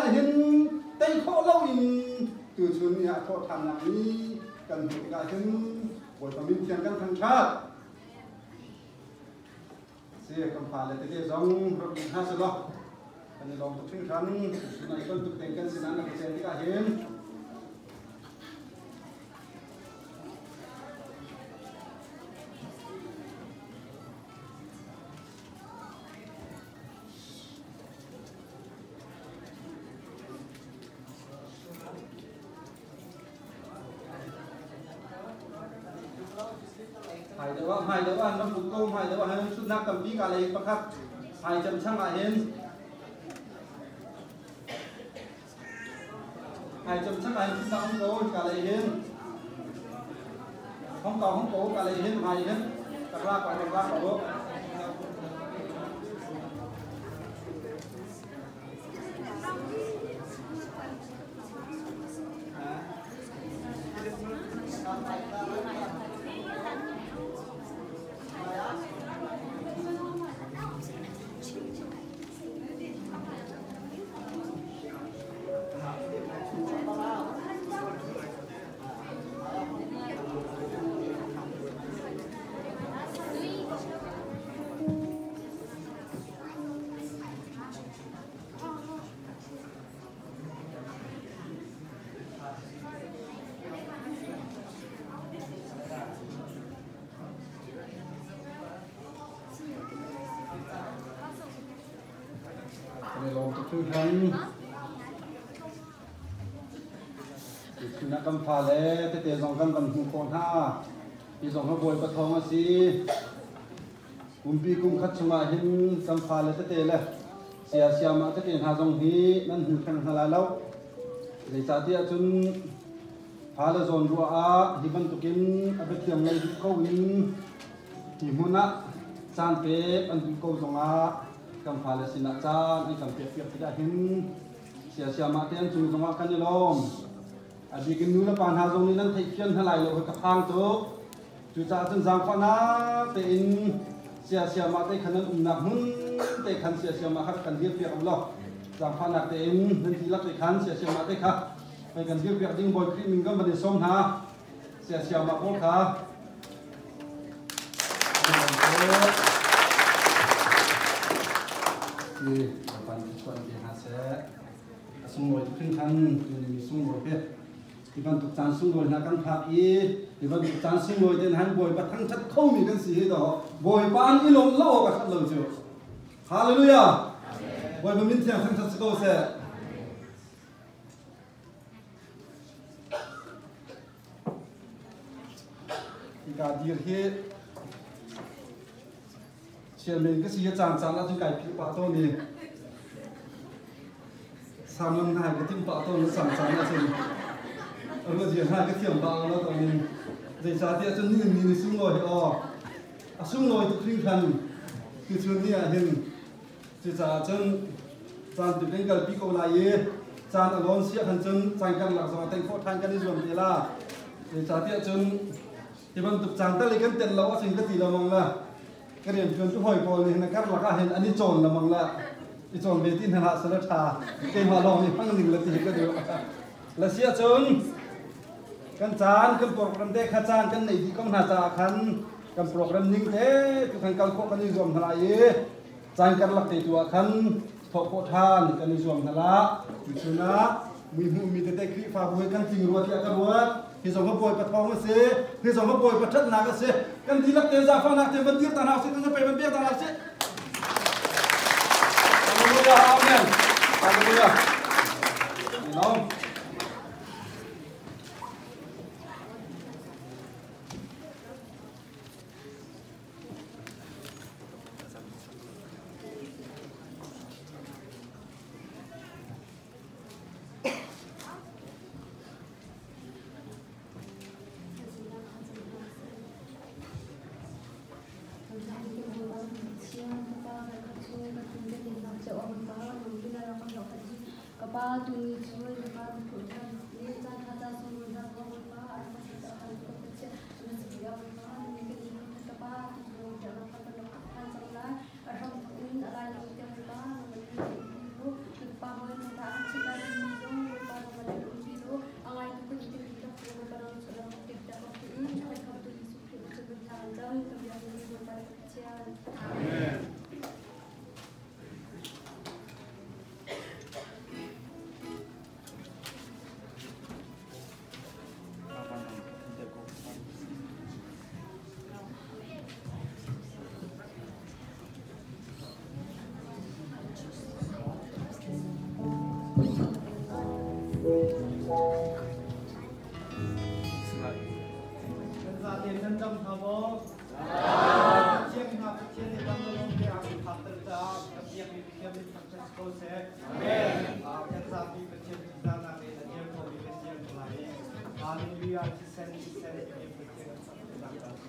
ah hin tei khawh loin tuchun ni ah thawhṭhannak ni kan hmuh tikah hin Bawipa min thiang kan thangṭhat. Si kan fale tete zong rak um hna selaw kan i lawm tuk hringhran. Tuchun ah hi bantuk tein kan sinah na ka cel tikah hin Hmai deuh ah hmai deuh ah ram ko hmai deuh ah hin sutnak tampi ka lei pakhat hmai cem chang ah hin hmai cem chang ah hin sutnak um ko ka lei hin hong ko hong ko ka lei hin hmai hin takla ko takla ko. Kan i lawm tuk hringhran. Tuchun ah kan fale tete zong kan van hmuh khawh hna. Hi zong hi Bawipa thawng a si. Kumpi kum khat chungah hin kan fale tete le sia siamah tete hna zong hi nan hmu theng hna lai lo. Zeicahtiah cun fale zawn ruah ah hi bantukin a biathiam ngei duh ko in hi hmun ah caan pek an duh ko zongah kan fale sinah caan an kan pekpiak tikah hin sia siamah te an cung zongah kan i lawm. A bik in nu le pa hna zong nih nan theihfian hna lai lo hi ka phang tuk. Cucaah cun zaangfahnak tein siasiamah te khan nan umnak hmun te khan siasiamah kha kan dirpiak u law zaangfahnak tein nan dihlak te khan siasiamah te kha hei kan dirpiak ding Bawi Khrih min kan van i sawm hna. Siasiamah pawl kha. Ni Bawipa nih thluachuah in pe hna seh. A sunglawi tuk hringhran tuni mi sunglawi pe. Hi bantuk caan sunglawi hna kan phak i hi bantuk caan sunglawi te han Bawipa thangṭhat khomi kan si hi dawh Bawipa an i lawmh lo awk a ṭhat lo cu. Hallelujah! Bawipa min thiang thangṭhat si ko seh. Hika dir hi chairman ka si a caan caan ahcun kai philh pah tawn i Samlam hna ka timh pah tawn caan caan ahcun ruazia hna ka thiam pah lo tawn in zeicahtiah cun ni ni ni sunglawi hi aw a sunglawi tuk hringhran tuchun ni ah hin. Cucaah cun caan tu kan kalpi ko lai i caan a lawn siah khan cun caan karlak zong a tei khawh ṭhan kan i zuam te la. Zeicahtiah cun hi bantuk caan tal i kan tel lo ahcun ka ti lengmang la. Ka rianṭuan tu hawi pawl nih hin a karlak ah hin an i cawn lengmang la. I cawn ve ti hna hlah seh la ṭha. Keimah lawng nih hmang ning la ti hi ka duh. La si ahcun kan caan kan program te kha caan kan neih dih ko hna caah khan kan program ning te tu khan kal khawh kan i zuam hna lai i caan karlak te tu ah khan thawh khawh ṭhan kan i zuam hna la. Tuchun ah mui hmuhmi tete Khrihfabu hi kan tling rua tiah ka ruat. Hi zong hi Bawipa thawng a si. Hi zong hi Bawipa ṭhatnak a si. Kan dihlak te zaangfahnak te van dir ta hna usih, kan pe van pek ta hna usih. Hallelujah, amen. Hallelujah. Amen. Ka pa tuni cu ka pa ni caan tha ca sung na ka pa an ka sa ka ka pa na si ya pa ni ka ni ka pa tu cu ka ka pa ka than cang lai a hram in a lai lo tiang pa na ni ku pa hoi na ta chi lai. Kan zaten nan dam hna maw? Pathian hna Pathian nih dam na lawm te a kan phakter caah kan biakmi Pathian min thangṭhat si ko seh. Kan zapi Pathian ṭihzahnak in a dir khomi kan dir ko lai i Hallelujah thisen thisen tiin Pathian kan thangṭhatnak ca si.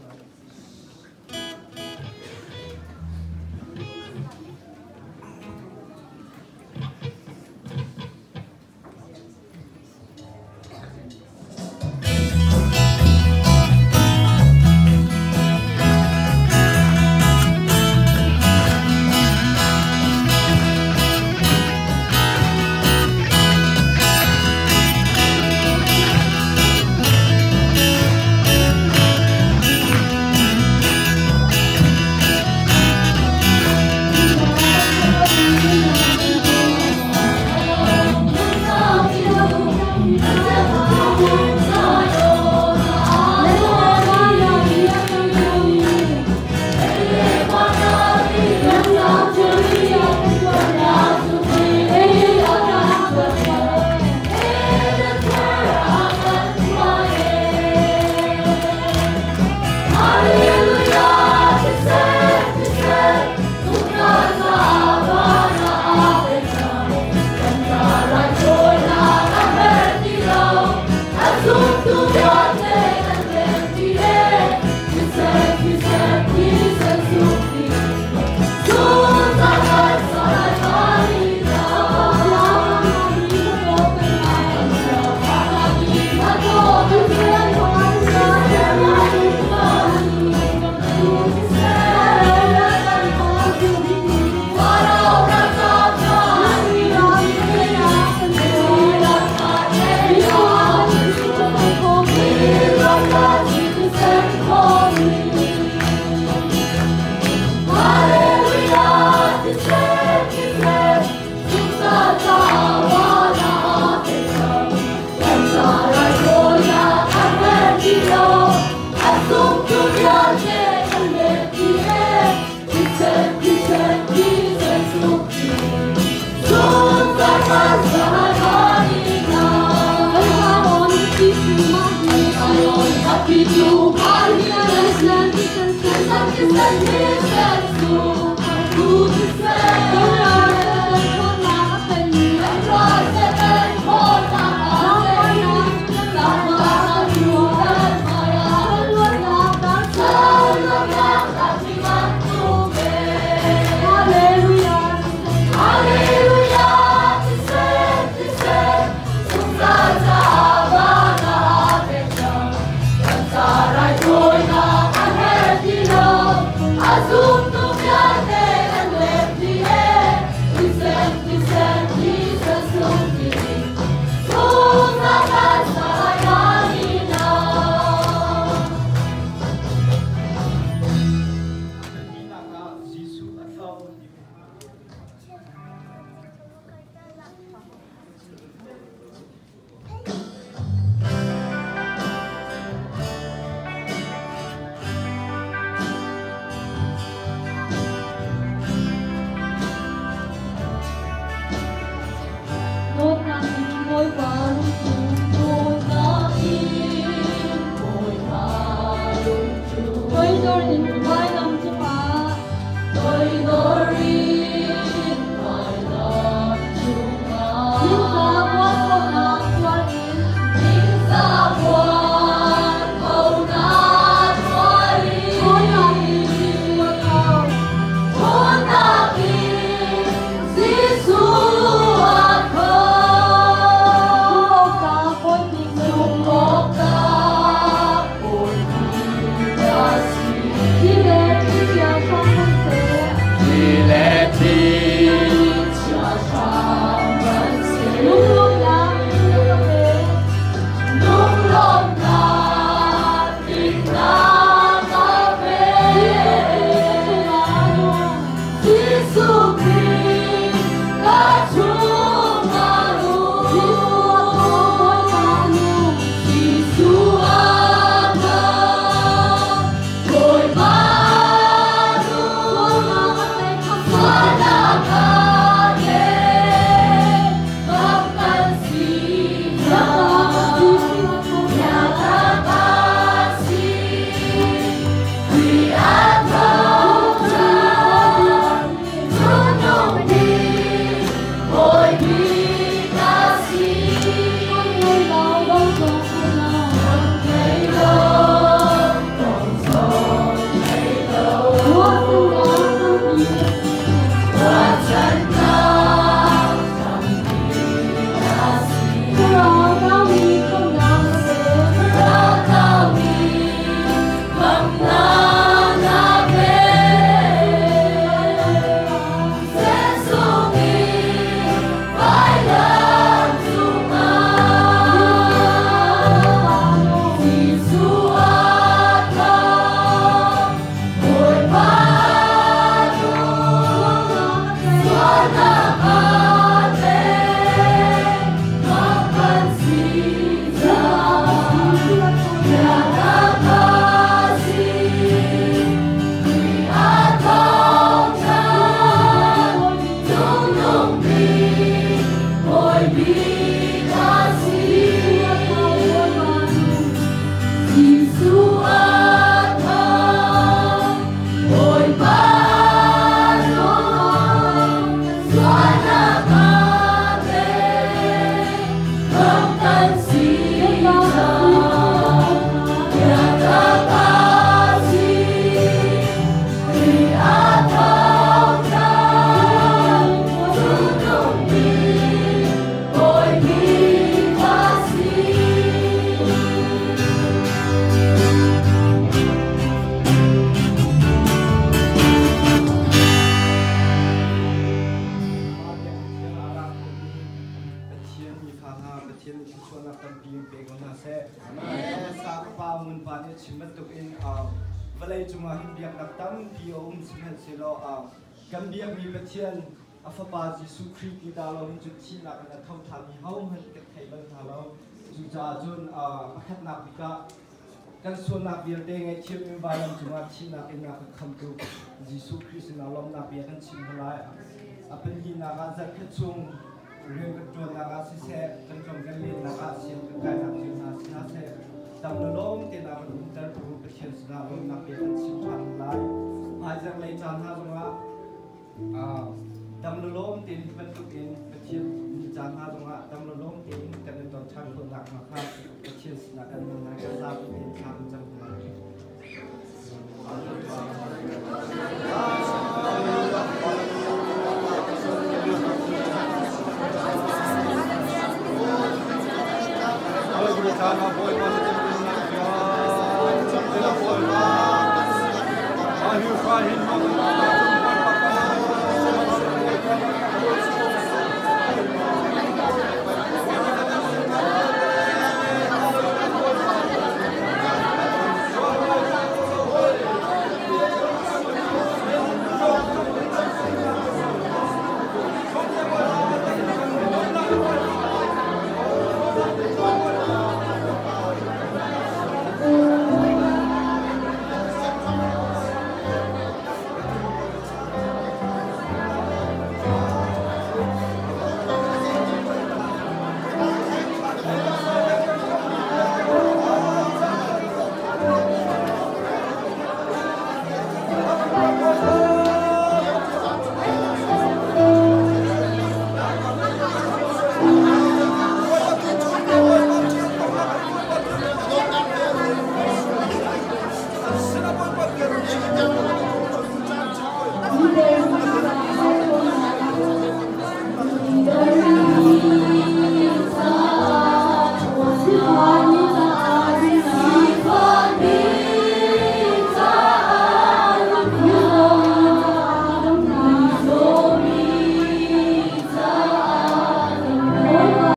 Pathian mifa hna Pathian nih thluachuahnak tampi in pe ko hna seh. Sa pa ngun pa nih a chim bantuk in vawlei cungah hin biaknak tampi a um sihmanhsehlaw kan biakmi Pathian a fapa Jesuh Khrih ti dah lo hin cun thihnak in a tho ṭhanmi hohmanh kan thei bal hna lo. Cucaah cun pakhatnak bik ah kan sualnak vialte ngaihthiam in vailam cungah thihnak in a kan khamtu Jesuh Khrih sinah lawmhnak bia kan chim hna lai. A pahnihnak ah zarhkhat chung rian kan ṭuannak ah siseh, kan tlon kan lennak ah sian kan kainak cio hna si hna seh, dam le lawm tein a kan umtertu Pathian sinah lawmhnak bia kan chim ṭhan lai. Hmaizarh lei caan hna zongah dam le lawm tein hi bantukin Pathian ni caan hna zongah dam le lawm tein kan i ton ṭhan khawh nakhnga kha Pathian sinah kan hal lai, kan zapi tein thla kan cam hna lai.